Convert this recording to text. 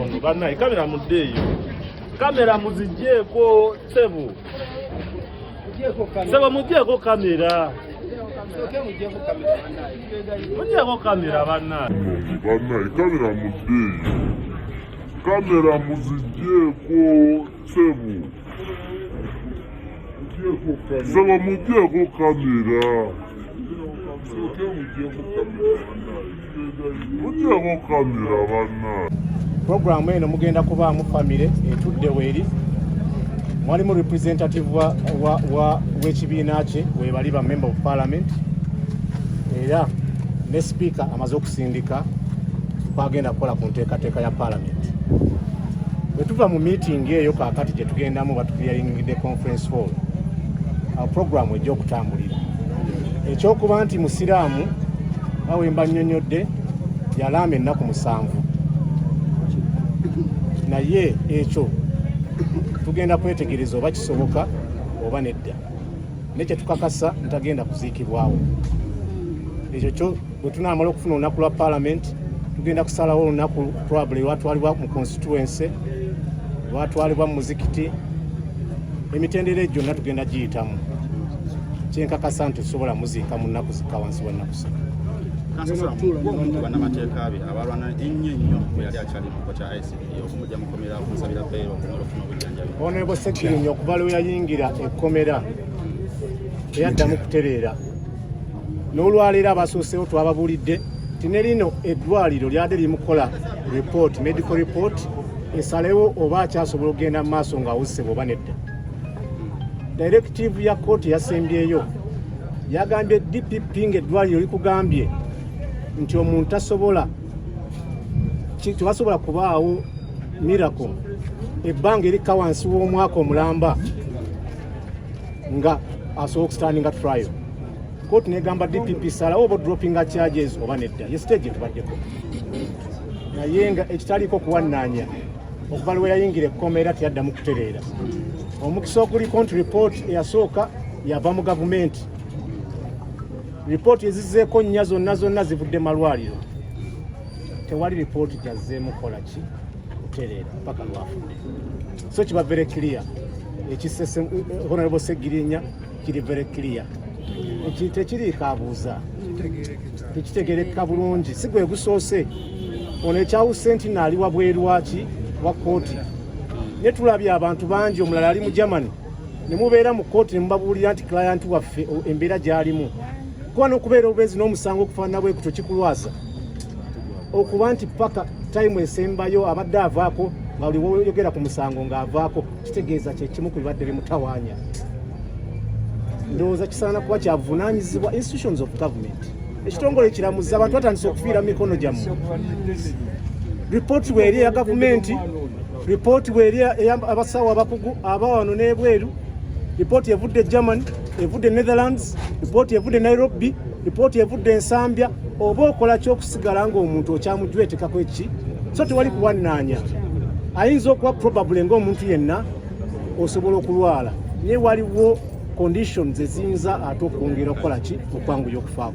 Ono bannaye, kamera muddeeyo, kamera muzigyeeko. Sebo, sebo, mugyeeko kamera, mugyeeko kamera bannaye. Bannaye, kamera muddeeyo, kamera muzigyeeko. Sebo, sebo, mugyeeko kamera, mugyeeko kamera bannaye. Puroguramu eno mugenda kubaamu famire etudde weeri, mwalimu representative w'ekibiina kye, webali ba member of parliament, era ne sipiika amaze okusindika kwagenda kukola ku nteekateeka ya parliament. Bwe tuva mu meeting eyo, kaakati gye tugendamu batuclearingidde conference hall, awo puroguramu ejja okutambulira. Ekyokuba nti musiraamu, bawemba nnyonnyodde, yalaama ennaku 7, naye ekyo tugenda kwetegereza oba kisoboka oba nedda. Naye kyetukakasa, ntagenda kuziikibwawo. Ekyo kyo bwe tunaamala okufuna olunaku lwa parliament, tugenda kusalawo olunaku probably lwatwalibwa mu constituency, lwatwalibwa mu muzikiti. Emitendera egyo gyonna tugenda giyitamu. Kyenkakasa nti tusobola muziika mu nnaku zikka wansi wa nnaku 3. Kansasula omuntu bannamateeka be abalwana ennyo ennyo bwe yali akyali mu kifo kya ICP okumujja mukomera, okumusabira bail, okumala okufuna obujjanjabi. Honorable Segirinya okuva lwe yayingira ekkomera teyaddamu kutereera. N'olwaleero abasooseewo twababuulidde nti ne lino eddwaliro lyadde limukola report, medical report, esalewo oba akyasobola okugenda mu maaso ng'awuzisebwa oba nedda. Directive ya kooti yasembyeyo yagambye DPP ng'eddwaliro likugambye nti omuntu tasobola, tewasobola kubaawo miracle ebbanga erikka wansi w'omwaka omulamba nga asobola okustandinga trial. Kooti negamba DPP, salawo oba droppinga charges oba nedda. Ye stage etubaddeko, naye nga ekitaliiko kuwannaanya, okuva lwe yayingira ekkomera teyaddamu kutereera. Omukisa oguliko nti ripooti eyasooka yava mu gavumenti, ripooti ezizzeeko nnya zonna zonna zivudde malwaliro. Tewali ripooti gyazzeemu kola ki kutereera paka lwafudde. So kiba very clear, ekisese Honorable Segirinya kiri very clear. Eki tekiriiko abuuza, tekitegerekeka bulungi. Si gwe gusoose ono ekyawuse nti naali wabweru waki wa kooti, ne tulabye abantu bangi, omulala ali mu Germany, ne mubeera mu kooti ne mubabuulira nti client waffe embeera gy'alimu, kuba n'okubeera obubeezi n'omusango okufaanana bwe kutyo kikulwaza, okuba nti paka time esembayo abadde avaako nga buli woyogera ku musango ng'avaako, kitegeeza kyekimu ku bibadde bimutawaanya. Ndowooza kisaana kuba kyabuvunaanyizibwa institutions of government, ekitongole ekiramuzi. Abantu batandise okufiira mu mikono gyammwe. Ripooti bweri eya gavumenti, ripooti bweri abasawo abakugu aba wano n'ebweru, ripooti evudde Germany, evudde Netherlands, ripooti evudde Nairobi, ripooti evudde Ensambya, oba okola kyokusigala ng'omuntu okyamujwetekako eki? So tewali kuwannaanya. Ayinza okuba probably ng'omuntu yenna osobola okulwala, naye waliwo conditions eziyinza ate okwongera okukola ki, okwanguya okufaako.